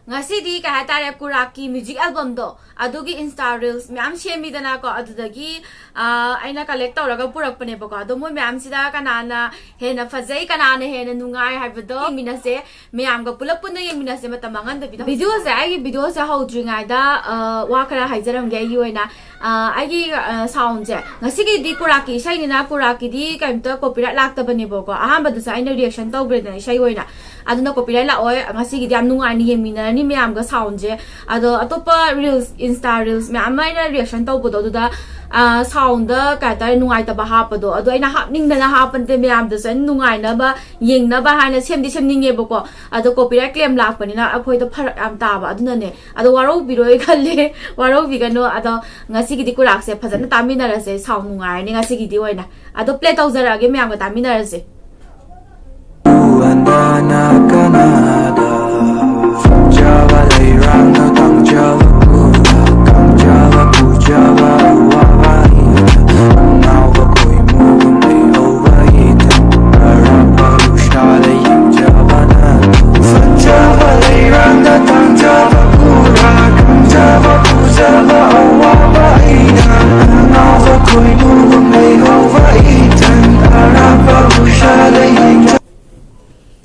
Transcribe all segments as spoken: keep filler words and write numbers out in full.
ꯉꯁꯤꯗꯤ ꯀꯩ ꯍꯥꯏꯇꯥꯔꯦ, ꯀꯨꯔꯥꯛꯀꯤ ꯃ꯭ꯌꯨꯖꯤꯛ ꯑꯦꯜꯕꯝꯗꯣ ꯑꯗꯨꯒꯤ ꯏꯟꯁꯇꯥ ꯔꯤꯜꯁ ꯃꯌꯥꯝ ꯁꯦꯝꯃꯤꯗꯅꯀꯣ, ꯑꯗꯨꯗꯒꯤ ꯑꯥ, ꯑꯩꯅ ꯀꯂꯦꯛ ꯇꯧꯔꯒ ꯄꯨꯔꯛꯄꯅꯦꯕꯀꯣ꯫ ꯑꯗꯣ ꯃꯣꯏ ꯃꯌꯥꯝꯁꯤꯗ ꯀꯅꯥꯅ ꯍꯦꯟꯅ ꯐꯖꯩ, ꯀꯅꯥꯅ ꯍꯦꯟꯅ ꯅꯨꯡꯉꯥꯏ ꯍꯥꯏꯕꯗꯣ ꯌꯦꯡꯃꯤꯟꯅꯁꯦ, ꯃꯌꯥꯝꯒ ꯄꯨꯂꯞ ꯄꯨꯟꯅ ꯌꯦꯡꯃꯤꯟꯅꯁꯦ, ꯃꯇꯝ ꯃꯥꯡꯍꯟꯗꯕꯤꯗ꯫ ꯚꯤꯗꯤꯑꯣꯁꯦ, ꯑꯩꯒꯤ ꯚꯤꯗꯤꯑꯣꯁꯦ ꯍꯧꯗ꯭ꯔꯤꯉꯩꯗ ꯑꯥ, ꯋꯥ ꯈꯔ ꯍꯥꯏꯖꯔꯝꯒꯦ꯫ ꯑꯩꯒꯤ ꯑꯣꯏꯅ ꯑꯥ, ꯑꯩꯒꯤ ꯑꯥ, ꯁꯥꯎꯟꯁꯦ, ꯉꯁꯤꯒꯤꯗꯤ ꯀꯨꯔꯥꯛꯀꯤ ꯏꯁꯩꯅꯤꯅ ꯀꯨꯔꯥꯛꯀꯤꯗꯤ ꯀꯩꯝꯇ ꯀꯣꯄꯤꯔꯥꯏꯠ ꯂꯥꯛꯇꯕꯅꯦꯕꯀꯣ꯫ ꯑꯍꯥꯟꯕꯗꯁꯨ ꯑꯩꯅ ꯔꯤꯌꯦꯛꯁꯟ ꯇꯧꯈ꯭ꯔꯦꯗꯅ ꯏꯁꯩ ꯑꯣꯏꯅ, ꯑꯗꯨꯅ ꯀꯣꯄꯤꯔꯥꯏꯠ ꯂꯥꯛꯑꯣꯏ꯫ ꯉꯁꯤꯒꯤꯗꯤ ꯌꯥꯝ ꯅꯨꯡꯉꯥꯏꯅ ꯌꯦꯡꯃꯤꯟꯅꯔꯅꯤ ꯃꯌꯥꯝꯒ ꯁꯥꯎꯟꯁꯦ꯫ ꯑꯗꯣ ꯑꯇꯣꯞꯄ ꯔꯤꯜꯁ, ꯏꯟꯁꯇꯥ ꯔꯤꯜꯁ ꯃꯌꯥꯝ ꯑꯃ ꯑꯩꯅ ꯔꯤꯌꯦꯛꯁꯟ ꯇꯧꯕꯗꯣ, ꯑꯗꯨꯗ ꯑꯥ, ꯁꯥꯎꯟꯗ ꯀꯩ ꯍꯥꯏꯇꯥꯔꯦ, ꯅꯨꯡꯉꯥꯏꯇꯕ ꯍꯥꯞꯄꯗꯣ, ꯑꯗꯣ ꯑꯩꯅ ꯍꯥꯞꯅꯤꯡꯗꯅ ꯍꯥꯞꯄ ꯅꯠꯇꯦ, ꯃꯌꯥꯝꯗꯁꯨ ꯑꯩꯅ ꯅꯨꯡꯉꯥꯏꯅꯕ, ꯌꯦꯡꯅꯕ ꯍꯥꯏꯅ ꯁꯦꯝꯗꯤ ꯁꯦꯝꯅꯤꯡꯉꯦꯕꯀꯣ꯫ ꯑꯗꯣ ꯀꯣꯄꯤꯔꯥꯏꯠ ꯀ꯭ꯂꯦꯝ ꯂꯥꯛꯄꯅꯤꯅ ꯑꯩꯈꯣꯏꯗ ꯐꯔꯛ ꯌꯥꯝ ꯇꯥꯕ, ꯑꯗꯨꯅꯅꯦ꯫ ꯑꯗꯣ ꯋꯥꯔꯧꯕꯤꯔꯣꯏ ꯈꯜꯂꯦ, ꯋꯥꯔꯧꯕꯤꯒꯅꯨ꯫ ꯑꯗꯣ ꯉꯁꯤꯒꯤꯗꯤ ꯀꯨꯔꯥꯛꯁꯦ ꯐꯖꯅ ꯇꯥꯃꯤꯟꯅꯔꯁꯦ, ꯁꯥꯎꯟ ꯅꯨꯡꯉꯥꯏꯔꯅꯤ ꯉꯁꯤꯒꯤꯗꯤ ꯑꯣꯏꯅ꯫ ꯑꯗꯣ ꯄ꯭ꯂꯦ ꯇꯧꯖꯔꯛꯑꯒꯦ, ꯃꯌꯥꯝꯒ ꯇꯥꯃꯤꯟꯅꯔꯁꯦ꯫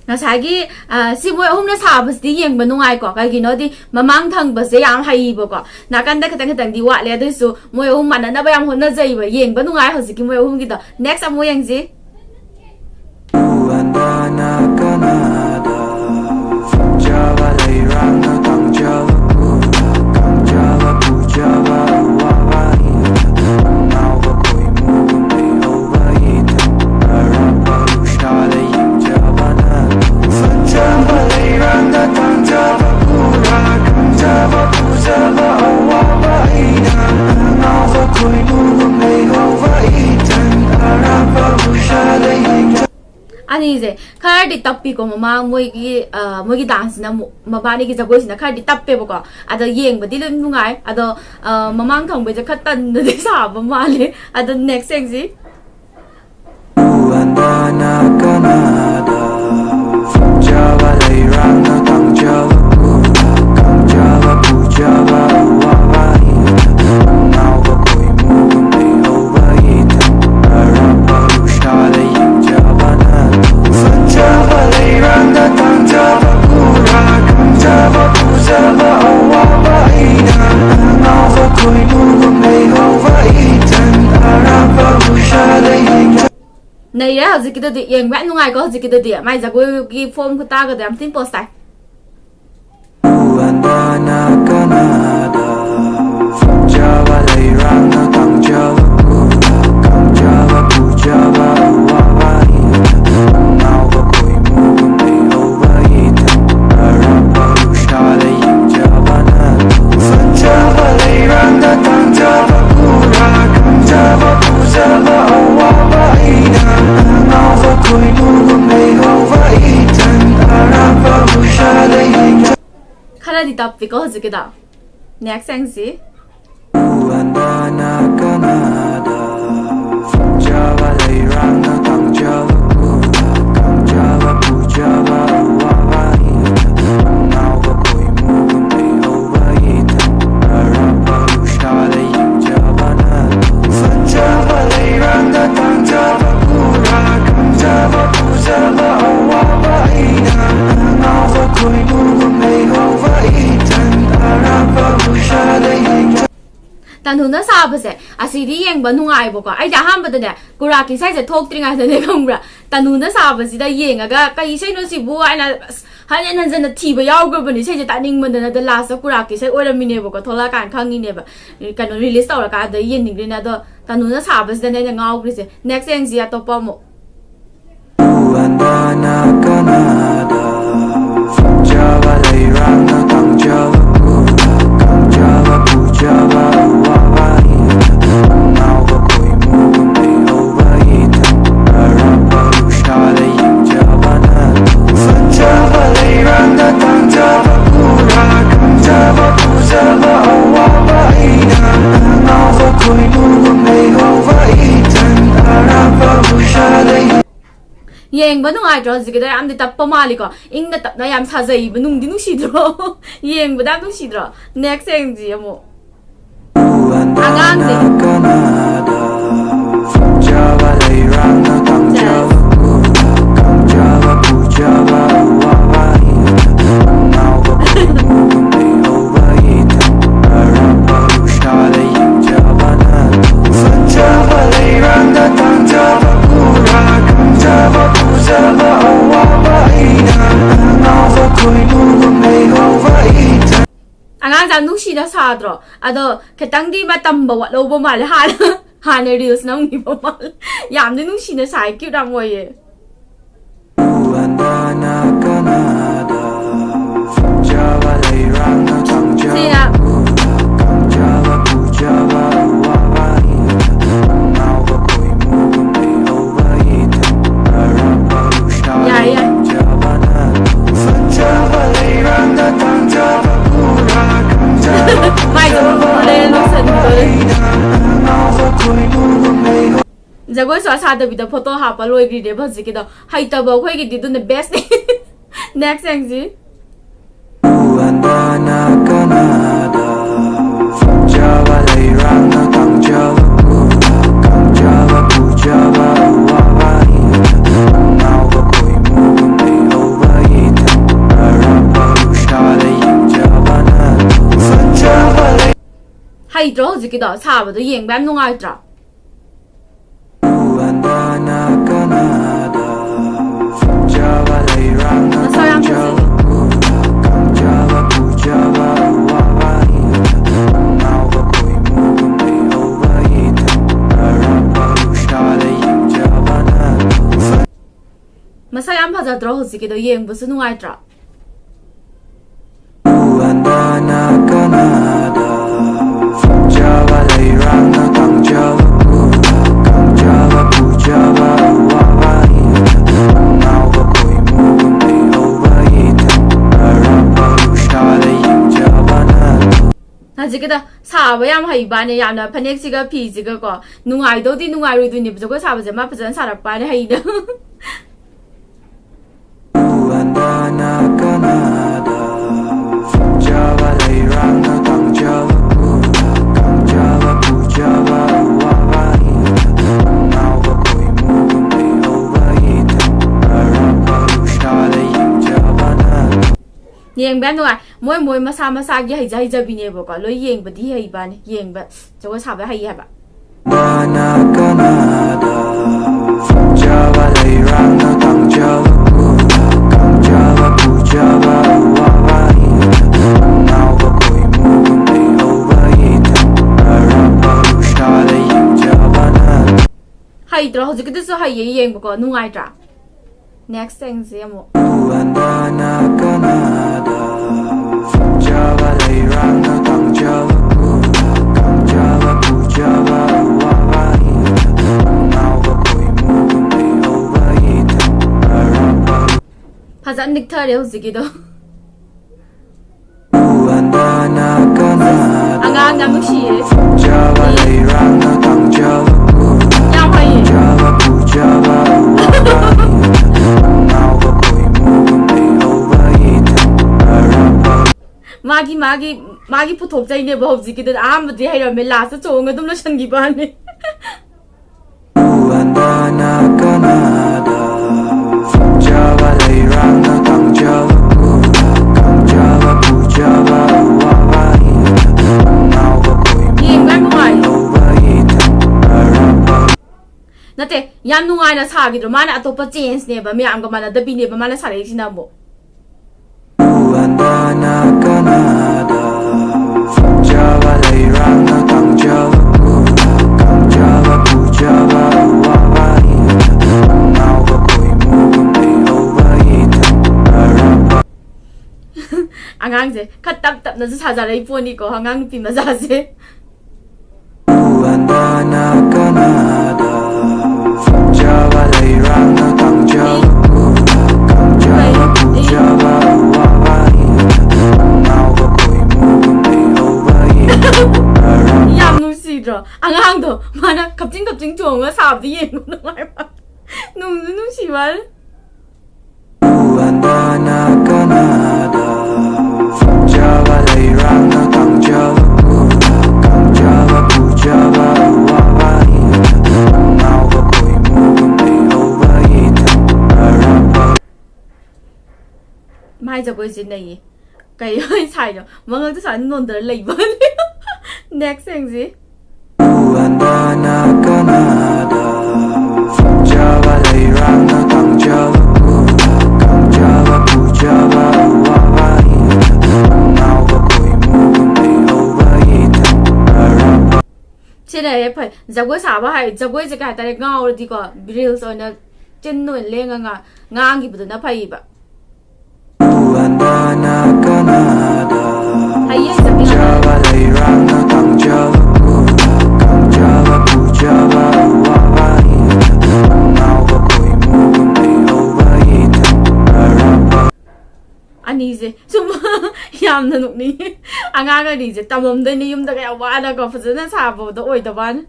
ꯉꯁꯥꯏꯒꯤ ꯑꯥ, ꯁꯤ ꯃꯣꯏ ꯑꯍꯨꯝꯅ ꯁꯥꯕꯁꯤꯗꯤ ꯌꯦꯡꯕ ꯅꯨꯡꯉꯥꯏꯀꯣ, ꯀꯩꯒꯤꯅꯣꯗꯤ ꯃꯃꯥꯡ ꯊꯪꯕꯁꯦ ꯌꯥꯝ ꯍꯩꯕꯀꯣ, ꯅꯥꯀꯟꯗ ꯈꯤꯇꯪ ꯈꯤꯇꯪꯗꯤ ꯋꯥꯠꯂꯦ, ꯑꯗꯨꯏꯁꯨ ꯃꯣꯏ ꯑꯍꯨꯝ ꯃꯥꯟꯅꯅꯕ ꯌꯥꯝ ꯍꯣꯠꯅꯖꯩꯕ, ꯌꯦꯡꯕ ꯅꯨꯡꯉꯥꯏ ꯍꯧꯖꯤꯛꯀꯤ ꯃꯣꯏ ꯑꯍꯨꯝꯒꯤꯗꯣ꯫ ꯅꯦꯛꯁ ꯑꯃꯨꯛ ꯌꯦꯡꯁꯤ꯫ ꯑꯅꯤꯁꯦ ꯈꯔꯗꯤ ꯇꯞꯄꯤꯀꯣ, ꯃꯃꯥꯡ ꯃꯣꯏꯒꯤ ꯑ, ꯃꯣꯏꯒꯤ ꯗꯥꯟꯁꯁꯤꯅ ꯑꯃꯨꯛ, ꯃꯕꯥꯅꯤꯒꯤ ꯖꯒꯣꯏꯁꯤꯅ ꯈꯔꯗꯤ ꯇꯞꯄꯦꯕꯀꯣ꯫ ꯑꯗꯣ ꯌꯦꯡꯕꯗꯤ ꯂꯣꯏ ꯅꯨꯡꯉꯥꯏ꯫ ꯑꯗꯣ ꯑ, ꯃꯃꯥꯡ ꯊꯪꯕꯩꯁꯦ ꯈꯔ ꯇꯟꯅꯗꯤ ꯁꯥꯕ ꯃꯥꯜꯂꯦ꯫ ꯑꯗꯣ ꯅꯦꯛꯁ ꯌꯦꯡꯁꯤ꯫ ꯎꯍꯟꯗꯅ ꯀꯅꯥꯗ ꯐꯪꯖꯕ ꯂꯩꯔꯥꯡꯅ ꯇꯥꯡꯖꯕꯕꯨ ꯅꯩꯔꯦ ꯍꯧꯖꯤꯛꯀꯤꯗꯨꯗꯤ꯫ ꯌꯦꯡꯕ ꯌꯥꯝ ꯅꯨꯡꯉꯥꯏꯀꯣ ꯍꯧꯖꯤꯛꯀꯤꯗꯨꯗꯤ꯫ ꯃꯥꯏ ꯖꯒꯣꯏꯒꯤ ꯐꯣꯝ ꯈꯨꯇꯥꯒꯗꯣ ꯌꯥꯝ ꯊꯤꯅ ꯄꯣꯁ ꯇꯥꯏ꯫ ꯈꯔꯗꯤ ꯇꯞꯄꯤꯀꯣ ꯍꯧꯖꯤꯛꯀꯤꯗꯣ꯫ Next ꯌꯦꯡꯁꯤ꯫ ꯇꯅꯨꯅ ꯁꯥꯕꯁꯦ ꯑꯁꯤꯗꯤ ꯌꯦꯡꯕ ꯅꯨꯡꯉꯥꯏꯕꯀꯣ꯫ ꯑꯩꯗꯤ ꯑꯍꯥꯟꯕꯗꯅꯦ ꯀꯨꯔꯥꯛꯀꯤ ꯏꯁꯩꯁꯦ ꯊꯣꯛꯇ꯭ꯔꯤꯉꯩꯗꯅꯦ, ꯈꯪꯕ꯭ꯔꯥ, ꯇꯅꯨꯅ ꯁꯥꯕꯁꯤꯗ ꯌꯦꯡꯉꯒ "ꯀꯩ ꯏꯁꯩꯅꯣ ꯁꯤꯕꯨ?" ꯍꯥꯏꯅ ꯑꯁ ꯍꯟꯖꯟ ꯍꯟꯖꯟꯅ ꯊꯤꯕ ꯌꯥꯎꯈ꯭ꯔꯕꯅꯤ ꯏꯁꯩꯁꯦ ꯇꯥꯅꯤꯡꯃꯟꯗꯅ꯫ ꯑꯗ ꯂꯥꯁꯇ ꯀꯨꯔꯥꯛꯀꯤ ꯏꯁꯩ ꯑꯣꯏꯔꯝꯃꯤꯅꯦꯕꯀꯣ꯫ ꯊꯣꯛꯂꯛꯑꯀꯥꯟꯗ ꯈꯪꯉꯤꯅꯦꯕ, ꯀꯩꯅꯣ, ꯔꯤꯂꯤꯁ ꯇꯧꯔꯀꯥꯟꯗ ꯌꯦꯡꯅꯤꯡꯈ꯭ꯔꯤꯅꯦ꯫ ꯑꯗꯣ ꯇꯅꯨꯅ ꯁꯥꯕꯁꯤꯗꯅꯦ ꯑꯩꯅ ꯉꯥꯎꯈ꯭ꯔꯤꯁꯦ꯫ Next ꯌꯦꯡꯁꯤ ꯑꯇꯣꯞꯄ ꯑꯃꯨꯛ꯫ ꯌꯦꯡꯕ ꯅꯨꯡꯉꯥꯏꯇ꯭ꯔꯣ? ꯍꯧꯖꯤꯛꯀꯤꯗꯣ ꯌꯥꯝꯗꯤ ꯇꯞꯄ ꯃꯥꯜꯂꯤꯀꯣ꯫ ꯏꯪꯅ ꯇꯞꯅ ꯌꯥꯝ ꯁꯥꯖꯩꯕ, ꯅꯨꯡꯗꯤ ꯅꯨꯡꯁꯤꯗ꯭ꯔꯣ? ꯌꯦꯡꯕꯗ ꯌꯥꯝ ꯅꯨꯡꯁꯤꯗ꯭ꯔꯣ? Next ꯌꯦꯡꯁꯤ ꯑꯃꯨꯛ꯫ ꯑꯉꯥꯡꯅꯦ꯫ ꯑꯉꯥꯡꯁꯦ ꯌꯥꯝ ꯅꯨꯡꯁꯤꯅ ꯁꯥꯗ꯭ꯔꯣ? ꯑꯗꯣ ꯈꯤꯇꯪꯗꯤ ꯃꯇꯝꯕ ꯋꯥꯠꯍꯧꯕ ꯃꯥꯜꯂꯦ꯫ ꯍꯥꯟꯅ ꯍꯥꯟꯅ reels ꯅꯝꯈꯤꯕ ꯃꯥꯜꯂꯦ꯫ ꯌꯥꯝꯗꯤ ꯅꯨꯡꯁꯤꯅ ꯁꯥꯏ, cute ꯌꯥꯝ ꯑꯣꯏꯌꯦ꯫ ꯁꯤꯅ ꯌꯥꯏ, ꯌꯥꯏ꯫ ꯃꯥꯏꯁꯦ ꯂꯣꯏꯅ ꯂꯧꯁꯟꯈꯤꯗꯣꯔꯦ꯫ ꯖꯒꯣꯏ ꯁꯨꯡꯁꯥ ꯁꯥꯗꯕꯤꯗ ꯐꯣꯇꯣ ꯍꯥꯞꯄ ꯂꯣꯏꯈ꯭ꯔꯤꯅꯦꯕ ꯍꯧꯖꯤꯛꯀꯤꯗꯣ꯫ ꯍꯩꯇꯕ ꯑꯩꯈꯣꯏꯒꯤꯗꯤ ꯑꯗꯨꯅ bestꯅꯦ꯫ Next ꯌꯦꯡꯁꯤ꯫ ꯍꯩꯇ꯭ꯔꯣ ꯍꯧꯖꯤꯛꯀꯤꯗꯣ? ꯁꯥꯕꯗꯣ ꯌꯦꯡꯕ ꯌꯥꯝ ꯅꯨꯡꯉꯥꯏꯇ꯭ꯔꯣ? ꯃꯁꯛ ꯌꯥꯝ ꯐꯖꯩ꯫ ꯃꯁꯛ ꯌꯥꯝ ꯐꯖꯗ꯭ꯔꯣ ꯍꯧꯖꯤꯛꯀꯤꯗꯣ? ꯌꯦꯡꯕꯁꯨ ꯅꯨꯡꯉꯥꯏꯇ꯭ꯔꯣ? ꯍꯧꯖꯤꯛꯀꯤꯗ ꯁꯥꯕ ꯌꯥꯝ ꯍꯩꯕꯅꯦ, ꯌꯥꯝꯅ ꯐꯅꯦꯛꯁꯤꯒ ꯐꯤꯁꯤꯒꯀꯣ ꯅꯨꯡꯉꯥꯏꯗꯧꯗꯤ ꯅꯨꯡꯉꯥꯏꯔꯣꯏꯗꯣꯏꯅꯦꯕ꯫ ꯖꯒꯣꯏ ꯁꯥꯕꯁꯦ ꯃꯥ ꯐꯖꯅ ꯁꯥꯔꯛꯄꯅꯦ, ꯍꯩꯅ꯫ ꯌꯦꯡꯕ ꯌꯥꯝ ꯅꯨꯡꯉꯥꯏ꯫ ꯃꯣꯏ ꯃꯣꯏ ꯃꯁꯥ ꯃꯁꯥꯒꯤ ꯍꯩꯖ ꯍꯩꯖꯕꯤꯅꯦꯕꯀꯣ꯫ ꯂꯣꯏ ꯌꯦꯡꯕꯗꯤ ꯍꯩꯕꯅꯤ꯫ ꯌꯦꯡꯕ, ꯖꯒꯣꯏ ꯁꯥꯕ ꯍꯩ ꯍꯥꯏꯕ꯫ ꯍꯩꯇ꯭ꯔꯣ? ꯍꯧꯖꯤꯛꯀꯤꯗꯨꯁꯨ ꯍꯩꯌꯦ, ꯌꯦꯡꯕꯀꯣ, ꯅꯨꯡꯉꯥꯏꯇ꯭ꯔꯥ? Next ꯌꯦꯡꯁꯦ ꯑꯃꯨꯛ꯫ ꯐꯖꯅ ꯅꯤꯛꯊꯔꯦ ꯍꯧꯖꯤꯛꯀꯤꯗꯣ꯫ ꯑꯉꯥꯡ ꯌꯥꯝ ꯅꯨꯡꯁꯤꯌꯦ꯫ ꯌꯥꯝ ꯍꯩꯌꯦ꯫ ꯃꯥꯒꯤ ꯃꯥꯒꯤ ꯃꯥꯒꯤ ꯄꯨꯊꯣꯛꯆꯩꯅꯦꯕ꯫ ꯍꯧꯖꯤꯛꯀꯤꯗꯨꯗ ꯑꯍꯥꯟꯕꯗꯤ ꯍꯩꯔꯝꯃꯦ, ꯂꯥꯁꯇ ꯆꯣꯡꯉ ꯑꯗꯨꯝ ꯂꯣꯏꯁꯤꯟꯈꯤꯕ ꯋꯥꯅꯤ꯫ ꯌꯦꯡꯕ ꯌꯥꯝ ꯅꯨꯡꯉꯥꯏ꯫ ꯅꯠꯇꯦ, ꯌꯥꯝ ꯅꯨꯡꯉꯥꯏꯅ ꯁꯥꯈꯤꯗ꯭ꯔꯣ? ꯃꯥꯅ ꯑꯇꯣꯞꯄ ꯆꯦꯟꯖꯅꯦꯕ, ꯃꯌꯥꯝꯒ ꯃꯥꯟꯅꯗꯕꯤꯅꯦꯕ ꯃꯥꯅ ꯁꯥꯔꯛꯏꯁꯤꯅ ꯑꯃꯨꯛ꯫ ꯑꯉꯥꯡꯁꯦ ꯈꯔ ꯇꯞ ꯇꯞꯅꯁꯨ ꯁꯥꯖꯔꯛꯏ ꯄꯣꯠꯅꯤꯀꯣ, ꯑꯉꯥꯡ ꯅꯨꯄꯤ ꯃꯆꯥꯁꯦ꯫ ꯌꯥꯝ ꯅꯨꯡꯁꯤꯗ꯭ꯔꯣ? ꯑꯉꯥꯡꯗꯣ ꯃꯥꯅ ꯀꯞꯆꯤꯡ ꯀꯞꯆꯤꯡ ꯆꯣꯡꯉꯒ ꯁꯥꯕꯗꯣ ꯌꯦꯡꯕ ꯅꯨꯡꯉꯥꯏꯕ꯫ ꯅꯨꯡꯁꯨ ꯅꯨꯡꯁꯤꯕ꯫ ꯃꯥꯏ ꯖꯒꯣꯏꯁꯦ ꯅꯩꯌꯦ꯫ ꯀꯩ ꯁꯥꯏꯅꯣ? ꯃꯉꯛꯇ ꯁꯨꯃꯥꯏꯅ ꯅꯣꯟꯗꯔ ꯂꯩꯕ꯫ Next ꯌꯦꯡꯁꯤ꯫ ꯁꯤꯅ ꯍꯦꯛ ꯐꯩ꯫ ꯖꯒꯣꯏ ꯁꯥꯕ ꯍꯥꯏ, ꯖꯒꯣꯏꯁꯦ ꯀꯩ ꯍꯥꯏꯇꯥꯔꯦ, ꯉꯥꯎꯔꯗꯤꯀꯣ, reels ꯑꯣꯏꯅ ꯆꯤꯟ ꯑꯣꯏꯅ ꯂꯦꯡꯉ ꯉꯥ-, ꯉꯥꯡꯈꯤꯕꯗꯨꯅ ꯐꯩꯌꯦꯕ꯫ ꯍꯩꯌꯦ, ꯖꯒꯣꯏ ꯁꯥꯕ꯫ ꯑꯅꯤꯁꯦ ꯁꯨꯝ ꯌꯥꯝꯅ ꯅꯣꯛꯅꯤꯡꯉꯤ꯫ ꯑꯉꯥꯡ ꯑꯅꯤꯁꯦ ꯇꯝꯃꯝꯗꯣꯏꯅꯦ ꯌꯨꯝꯗ, ꯀꯌꯥ ꯋꯥꯅꯀꯣ ꯐꯖꯅ ꯁꯥꯕꯗꯣ ꯑꯣꯏꯗꯕꯅ꯫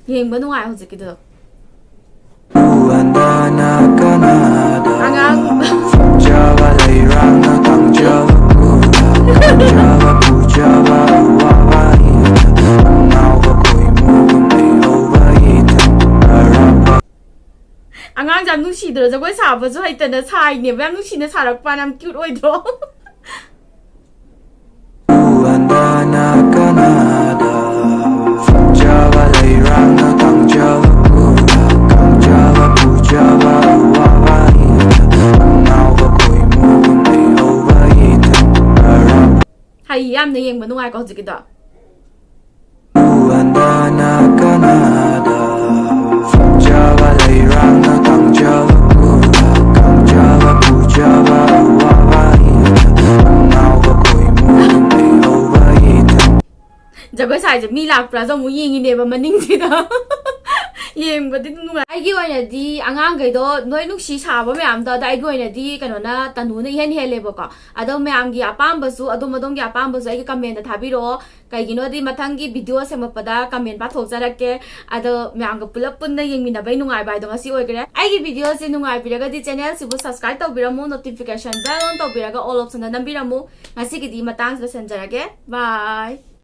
ꯌꯦꯡꯕ ꯅꯨꯡꯉꯥꯏ ꯍꯧꯖꯤꯛꯀꯤꯗꯣ꯫ ꯑꯉꯥꯡ꯫ ꯑꯉꯥꯡꯁꯦ ꯌꯥꯝ ꯅꯨꯡꯁꯤꯗ꯭ꯔꯣ? ꯖꯒꯣꯏ ꯁꯥꯕꯁꯨ ꯍꯩꯇꯅ ꯁꯥꯏꯅꯦꯕ꯫ ꯌꯥꯝ ꯅꯨꯡꯁꯤꯅ ꯁꯥꯔꯛꯄ, ꯌꯥꯝ cute ꯑꯣꯏꯗ꯭ꯔꯣ? ꯍꯩ, ꯌꯥꯝꯅ ꯌꯦꯡꯕ ꯅꯨꯡꯉꯥꯏꯀꯣ ꯍꯧꯖꯤꯛꯀꯤꯗꯣ꯫ ꯖꯒꯣꯏ ꯁꯥꯏꯁꯦ ꯃꯤ ꯂꯥꯛꯄ꯭ꯔꯥꯁꯨ ꯑꯃꯨꯛ ꯌꯦꯡꯉꯤꯅꯦꯕ ꯃꯅꯤꯡꯁꯤꯗ꯫ ꯌꯦꯡꯕꯗꯤ ꯑꯗꯨꯝ ꯅꯨꯡꯉꯥꯏ꯫ ꯑꯩꯒꯤ ꯑꯣꯏꯅꯗꯤ ꯑꯉꯥꯡꯈꯩꯗꯣ ꯂꯣꯏ ꯅꯨꯡꯁꯤ ꯁꯥꯕ ꯃꯌꯥꯝꯗꯣ, ꯑꯗꯣ ꯑꯩꯒꯤ ꯑꯣꯏꯅꯗꯤ ꯀꯩꯅꯣꯅ, ꯇꯅꯨꯅ ꯏꯍꯦꯟ ꯍꯦꯜꯂꯦꯕꯀꯣ꯫ ꯑꯗꯣ ꯃꯌꯥꯝꯒꯤ ꯑꯄꯥꯝꯕꯁꯨ, ꯑꯗꯣꯝ ꯑꯗꯣꯝꯒꯤ ꯑꯄꯥꯝꯕꯁꯨ ꯑꯩꯒꯤ comment ꯊꯥꯕꯤꯔꯛꯑꯣ꯫ ꯀꯩꯒꯤꯅꯣꯗꯤ ꯃꯊꯪꯒꯤ video ꯁꯦꯝꯃꯛꯄꯗ comment ꯄꯥꯊꯣꯛꯆꯔꯛꯀꯦ꯫ ꯑꯗꯣ ꯃꯌꯥꯝꯒ ꯄꯨꯂꯞ ꯄꯨꯟꯅ ꯌꯦꯡꯃꯤꯟꯅꯕꯩ ꯅꯨꯡꯉꯥꯏꯕ ꯍꯥꯏꯗꯣ ꯉꯁꯤ ꯑꯣꯏꯈ꯭ꯔꯦ꯫ ꯑꯩꯒꯤ video ꯁꯦ ꯅꯨꯡꯉꯥꯏꯕꯤꯔꯒꯗꯤ channel ꯁꯤꯕꯨ subscribe ꯇꯧꯕꯤꯔꯝꯃꯨ, notification bell on ꯇꯧꯕꯤꯔꯒ all option ꯗ ꯅꯝꯕꯤꯔꯝꯃꯨ꯫ ꯉꯁꯤꯒꯤꯗꯤ ꯃꯇꯥꯡꯁꯤꯗ ꯂꯣꯏꯁꯤꯟꯖꯔꯒꯦ꯫ Bye꯫